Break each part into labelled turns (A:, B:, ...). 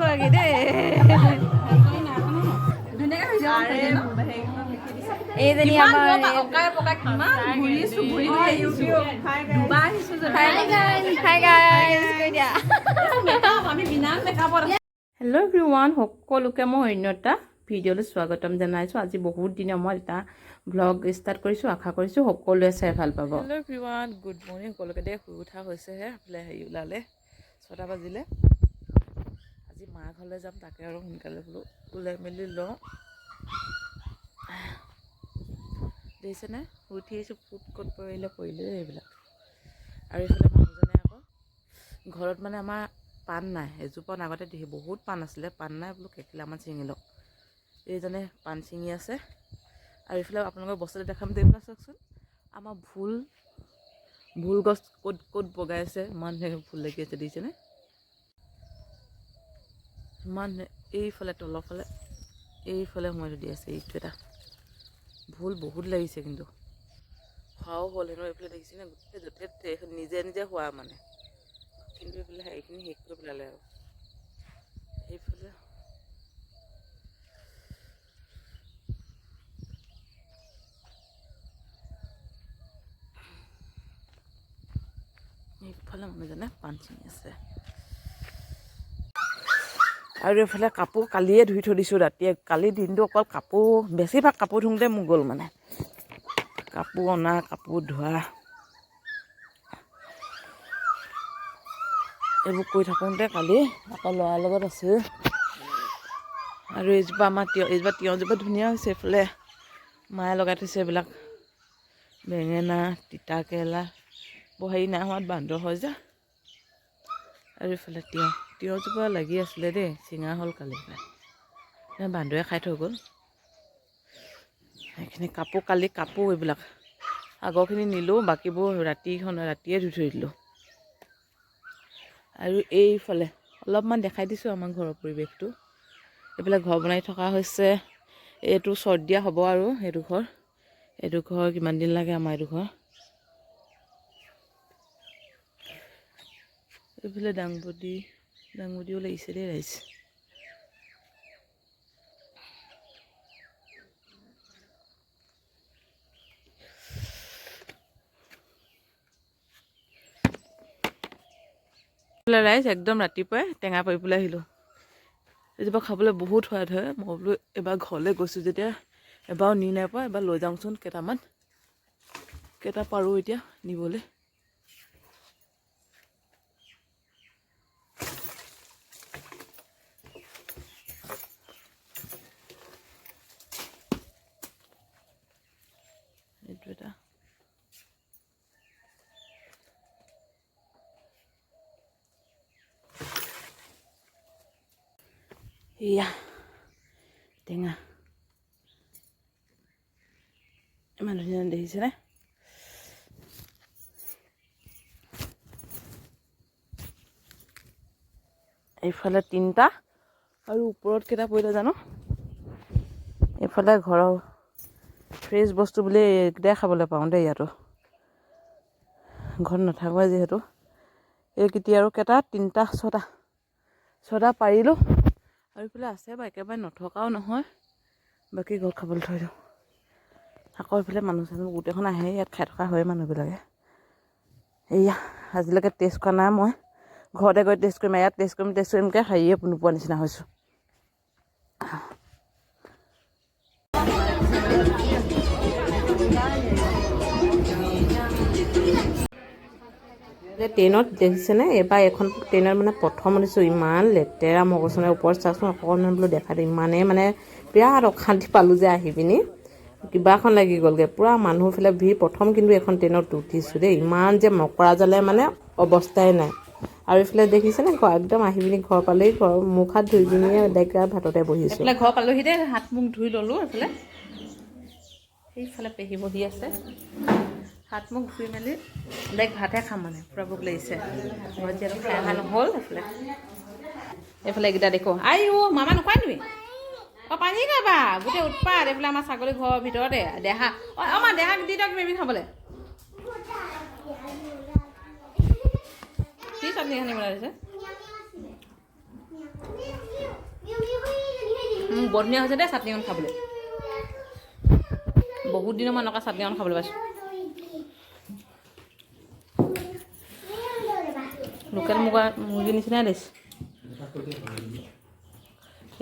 A: গৰাকী দেই। এইজনী আমাৰ হাই গাইজ কৈ দিয়া।
B: হেল্ল' এভৰিৱান, সকলোকে মই অন্য এটা ভিডিঅ'লৈ স্বাগতম জনাইছোঁ। আজি বহুত দিনৰ মূৰত এটা ভ্লগ ষ্টাৰ্ট কৰিছোঁ। আশা কৰিছোঁ সকলোৱে চাই ভাল পাব।
C: হেল্ল' এভৰিৱান, গুড মৰ্ণিং সকলোকে দেই। শুই উঠা হৈছেহে, এইফালে হেৰি ওলালে, 6টা বাজিলে। আজি মা ঘৰলৈ যাম, তাকে আৰু সোনকালে বোলো ওলাই মেলি লওঁ। দেখিছেনে, শুই উঠি আহিছোঁ, ফুট ক'ত পৰিলে পৰিলে দেই এইবিলাক। আৰু এইফালে মানুহজনে আকৌ ঘৰত মানে আমাৰ পাণ নাই, এজোপা আগতে বহুত পাণ আছিলে, পাণ নাই বোলো কেইখিলামান ছিঙি লওক। এইজনে পাণ ছিঙি আছে। আৰু এইফালে আপোনালোকৰ বস্তুটো দেখাম দেই। এইফালে চাওকচোন, আমাৰ ভোল ভোল গছ ক'ত ক'ত বগাইছে, ইমান ধুনীয়াকৈ ফুল লাগি আছে, দেখিছেনে? ইমান এইফালে তলৰফালে এইফালে সোমাই থৈ দি আছে। এইটো এটা ভোল বহুত লাগিছে, কিন্তু খোৱাও হ'ল হেনো। এইফালে দেখিছেনে, গোটেই য'তে ত'তে নিজে নিজে হোৱা মানে, কিন্তু এইফালে হেৰিখিনি শেষ কৰি পেলালে। আৰু এইফালে এইফালে মানুহজনে পাণ ছিঙি আছে। আৰু এইফালে কাপোৰ কালিয়ে ধুই থৈ দিছোঁ ৰাতিয়ে। কালি দিনটো অকল কাপোৰ, বেছিভাগ কাপোৰ ধুওঁতে মোৰ গ'ল মানে, কাপোৰ অনা, কাপোৰ ধোৱা, এইবোৰ কৰি থাকোঁতে কালি আকৌ ল'ৰাৰ লগত আছিল। আৰু এইজোপা আমাৰ তিয়হ, এইজোপা তিয়হজোপা ধুনীয়া হৈছে। এইফালে মায়ে লগাই থৈছে এইবিলাক বেঙেনা, তিতা কেৰেলা, বৰ হেৰি নাই হোৱাত বান্দৰ হয় যে। আৰু এইফালে তিয়হ, তিয়হজোপা লাগি আছিলে দেই, ছিঙা হ'ল কালি, বান্দৰে খাই থৈ গ'ল সেইখিনি। কাপোৰ কালি কাপোৰ এইবিলাক আগৰখিনি নিলোঁ, বাকীবোৰ ৰাতিখন ৰাতিয়ে ধুই থৈ দিলোঁ। আৰু এইফালে অলপমান দেখাই দিছোঁ আমাৰ ঘৰৰ পৰিৱেশটো। এইফালে ঘৰ বনাই থকা হৈছে, এইটো চৰ্ট দিয়া হ'ব। আৰু এইটো ঘৰ, এইটো ঘৰ কিমান দিন লাগে আমাৰ এইটো ঘৰ। এইফালে দাংবডি, দাংবডিও লাগিছে দেই ৰাইজ। ৰাইজ একদম ৰাতিপুৱাই টেঙা পাৰিবলৈ আহিলোঁ। এজোপা খাবলৈ বহুত সোৱাদ হয়। মই বোলো এবাৰ ঘৰলৈ গৈছোঁ যেতিয়া এবাৰো নি নাই পোৱা, এবাৰ লৈ যাওঁচোন কেইটামান, কেইটা পাৰোঁ এতিয়া নিবলৈ। এইটো এটা এয়া টেঙা, ইমান ধুনীয়া দেখিছেনে? এইফালে তিনিটা আৰু ওপৰত কেইটা পৰিলে জানো। এইফালে ঘৰৰ ফ্ৰেছ বস্তু বুলি এইকেইটাই খাবলৈ পাওঁ দেই, ইয়াতো ঘৰত নাথাকোৱে যিহেতু। এইকেইটি আৰু কেইটা, তিনিটা, ছটা, ছটা পাৰিলোঁ। আৰু এইফালে আছে বাৰু, একেবাৰে নথকাও নহয়, বাকী ঘৰত খাবলৈ থৈ দিওঁ। আকৌ এইফালে মানুহ চানুহ গোটেইখন আহে, ইয়াত খাই থকা হয় মানুহবিলাকে। এয়া আজিলৈকে টেষ্ট কৰা নাই মই, ঘৰতে গৈ টেষ্ট কৰিম, ইয়াত টেষ্ট কৰিম টেষ্ট কৰিমকৈ হেৰিয়ে নোপোৱা নিচিনা হৈছোঁ।
B: ট্ৰেইনত দেখিছেনে, এইবাৰ এইখন ট্ৰেইনত মানে প্ৰথম উঠিছোঁ, ইমান লেতেৰা মই কৈছোঁ নহয়। ওপৰত চাচোন অকণমান বোলো দেখাই দিওঁ, ইমানেই মানে বিৰাট অশান্তি পালোঁ যে আহি পিনি কিবা এখন লাগি গ'লগৈ, পূৰা মানুহ ফালে ভিৰ। প্ৰথম কিন্তু এইখন ট্ৰেইনত উঠিছোঁ দেই, ইমান যে মকৰা জালে মানে অৱস্থাই নাই। আৰু এইফালে দেখিছেনে ঘৰ একদম আহি পিনি ঘৰ পালেই, ঘৰ মুখ হাত ধুই পিনি ডাইৰেক্ট ভাততে বহিছোঁ। এইফালে ঘৰ পালোহি দেই, হাত মুখ ধুই ল'লোঁ। এইফালে সেইফালে পেহী বহি আছে, হাত মুখ ধুই মেলি ডাইৰেক্ট ভাতহে খাম মানে, পূৰা ভোক লাগিছে। ঘৰত যিহেতু খাই অহা নহ'ল। এইফালে এইফালে এইকেইটা দেখোঁ, আই অ' মামা নোখোৱা তুমি? অ' পানী খাবা, গোটেই উৎপাত। এইফালে আমাৰ ছাগলী ঘৰৰ ভিতৰতে দেহা, অ' অ' মা দেহাক দি দিয়ক কিবা খাবলৈ। কি চাটনি খানি বনাই দিছে?
C: বৰ ধুনীয়া হৈছে দেই চাটনিকণ খাবলৈ। বহুত দিনৰ মই এনেকুৱা চাটনিকণ খাবলৈ পাইছোঁ। লোকেল মুগা মুৰ্গীৰ নিচিনাই দিছে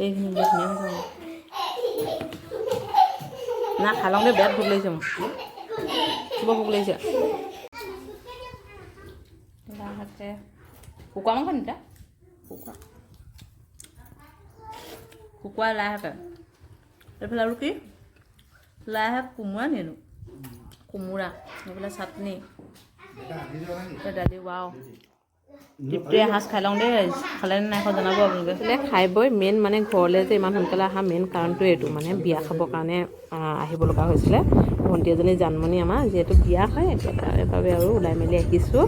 C: এইখিনি। বৰ ধুনীয়া হৈছে মোৰ। না, খাই লওঁ দেই, বিৰাট ভোক লাগিছে মোৰ, বৰ ভোক লাগিছে। লাহে কুকুৰা মাংস নিতা, কুকুৰা কুকুৰা লাই শাকে। এইফালে আৰু কি লাই শাক, কোমোৰা নিনো, কোমোৰা। এইফালে চাটনি, দালি। ৱাও, তৃপ্তিৰে এসাঁজ খাই লওঁ দেই ৰাইজ। খালে নে নাই খোৱা জনাব আপোনালোকে।
B: আচলতে খাই বৈ মেইন মানে ঘৰলৈ যে ইমান সোনকালে অহা মেইন কাৰণটোৱে এইটো, মানে বিয়া খাবৰ কাৰণে আহিব লগা হৈছিলে। ভণ্টি এজনী জানমণি আমাৰ যিহেতু বিয়া হয় এতিয়া, তাৰ বাবে আৰু ওলাই মেলি আহিছোঁ।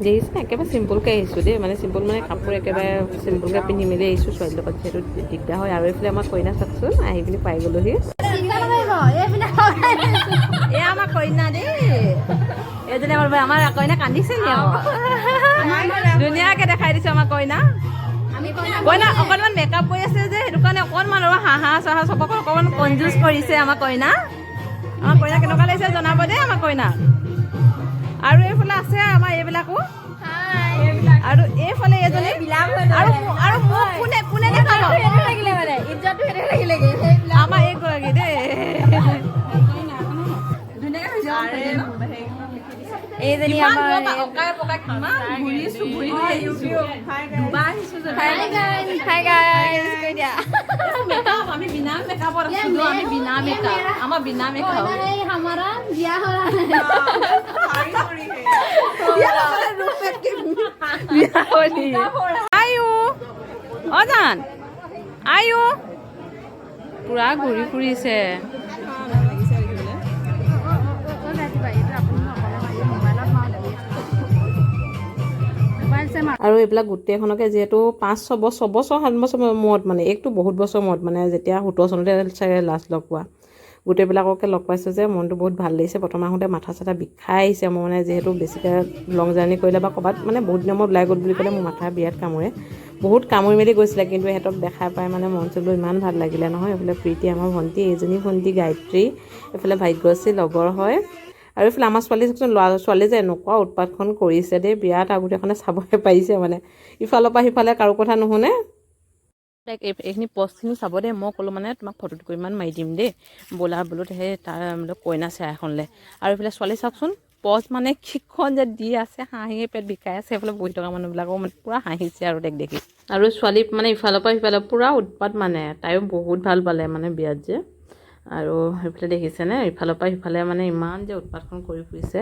B: দেখিছেনে, একেবাৰে চিম্পুলকৈ আহিছোঁ দেই। মানে চিম্পুল মানে কাপোৰ একেবাৰে চিম্পুলকৈ পিন্ধি মেলি আহিছোঁ, ছোৱালীৰ লগত যিহেতু দিগদাৰ হয়। আৰু এইফালে আমাৰ কইনা চাওকচোন, আহি পিনি পাই গ'লোহি।
C: এয়া আমাৰ কইনা দেই, এইজনী আমাৰ কইনা। কান্দিছে নি আকৌ? ধুনীয়াকে দেখাই দিছোঁ আমাৰ কইনা। কইনা অকণমান মেকআপ কৰি আছে যে, সেইটো কাৰণে অকণমান আৰু হাঁহা চাহা চবকে অকণমান কনজুজ কৰিছে আমাৰ কইনা। আমাৰ কইনা কেনেকুৱা লাগিছে জনাব দেই আমাৰ কইনা। আৰু এইফালে আছে আমাৰ এইবিলাকো আৰু এইফালে এইজনী আৰু মোক কোনে কোনে দেখাব? আমাৰ এইগৰাকী দেই। ধুনীয়াকে হৈছে।
A: এইজনী
C: কিমান
A: আমাৰ
C: দূৰৰ পৰা অকাই পকাই কিমান ঘূৰিছো, ঘূৰি ঘূৰি আহিছো, দুবাৰ আহিছো যে।
A: হাই গাইজ, হাই গাইজ কৈ দিয়া।
C: মেকআপ, আমি বিনা মেকআপত আছো, আমি বিনা মেকআপ, আমাৰ বিনা মেকআপ।
A: हमारा বিয়া हो रहा है।
C: বিয়া হ'ল। আয়ো অ জান, আয়ো পুৰা ঘূৰি ফুৰিছে।
B: আৰু এইবিলাক গোটেইখনকে যিহেতু 5 6 বছৰ, 6 বছৰ 7 বছৰ মূৰত, মানে একটো বহুত বছৰ মূৰত, মানে যেতিয়া 17 চনতে চাগে লাষ্ট লগ পোৱা, গোটেইবিলাককে লগ পাইছোঁ যে মনটো বহুত ভাল লাগিছে। প্ৰথম আহোঁতে মাথা চাথা বিষাই আহিছে মোৰ, মানে যিহেতু বেছিকৈ লং জাৰ্ণি কৰিলে বা ক'ৰবাত মানে বহুত দিনৰ মূৰত ওলাই গ'ল বুলি ক'লে মোৰ মাথা বিৰাট কামোৰে, বহুত কামুৰি মেলি গৈছিলে। কিন্তু ইহঁতক দেখাই পাই মানে মন চনবোৰ ইমান ভাল লাগিলে নহয়। এইফালে প্ৰীতি আমাৰ ভণ্টি, এইজনী ভণ্টি গায়ত্ৰী, এইফালে ভাগ্যশ্ৰী লগৰ হয়। আৰু এইফালে আমাৰ ছোৱালী চাওকচোন, ল'ৰা ছোৱালী যে এনেকুৱা উৎপাতখন কৰিছে দেই, বিৰাট আৰু গোটেইখনে চাবহে পাৰিছে। মানে ইফালৰ পৰা সিফালে কাৰো কথা নুশুনে। তাইক এইখিনি পষ্টখিনি চাব দেই। মই ক'লোঁ মানে তোমাক ফটো দুকপিমান মাৰি দিম দেই, ব'লা বোলো। সেই তাৰ বোলো কইনা চেয়াৰখনলৈ। আৰু এইফালে ছোৱালী চাওকচোন, পজ মানে কিখন যে দি আছে, হাঁহিয়ে পেট বিষাই আছে। এইফালে বহি থকা মানুহবিলাকো মানে পূৰা হাঁহিছে আৰু তাইক দেখি। আৰু ছোৱালী মানে ইফালৰ পৰা সিফালে পূৰা উৎপাত, মানে তাইও বহুত ভাল পালে মানে বিয়াত যে। আৰু সেইফালে দেখিছেনে, ইফালৰ পৰা সিফালে মানে ইমান যে উৎপাতখন কৰি ফুৰিছে।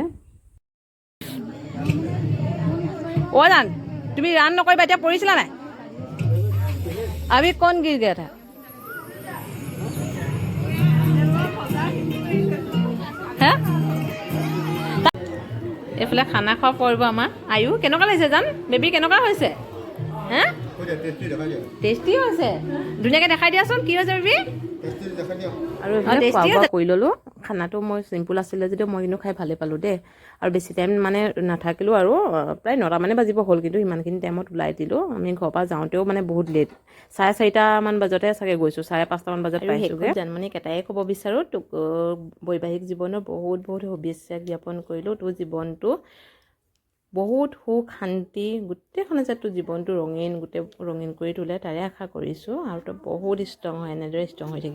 C: অ' জান, তুমি ৰান নকৰিবা এতিয়া। পৰিছিলা নাই? अभी कौन गिर गया था? হা, এইফালে খানা খোৱা পৰিব আমাৰ। আয়ু কেনেকুৱা লাগিছে জান? বেবী কেনেকুৱা হৈছে? হা, টেষ্টি হৈছে। ধুনীয়াকৈ দেখাই দিয়াচোন কি হৈছে বেবী।
B: আৰু এইফালে
C: টেষ্টি
B: খোৱা বোৱা
C: আছে।
B: কৰি ল'লোঁ। খানাটো মই চিম্পুল আছিলে যদিও মই কিন্তু খাই ভালেই পালোঁ দেই। আৰু বেছি টাইম মানে নাথাকিলোঁ আৰু প্ৰায় 9টামানে বাজিব হ'ল, কিন্তু সিমানখিনি টাইমত ওলাই দিলোঁ। আমি ঘৰৰ পৰা যাওঁতেও মানে বহুত লেট, 4:30মান বজাতে চাগে গৈছোঁ, 5:30মান বজাত পাইছোঁগৈ। জানমণিক এটাই ক'ব বিচাৰোঁ, তোক বৈবাহিক জীৱনৰ বহুত বহুত শুভেচ্ছা জ্ঞাপন কৰিলোঁ। তোৰ জীৱনটো বহুত সুখ শান্তি গোটেইখনে যে তোৰ জীৱনটো ৰঙীন, গোটেই ৰঙীন কৰি তোলে তাৰে আশা কৰিছোঁ। আৰু তই বহুত ষ্ট্ৰং হয়, এনেদৰে ষ্ট্ৰং হৈ থাকিবি।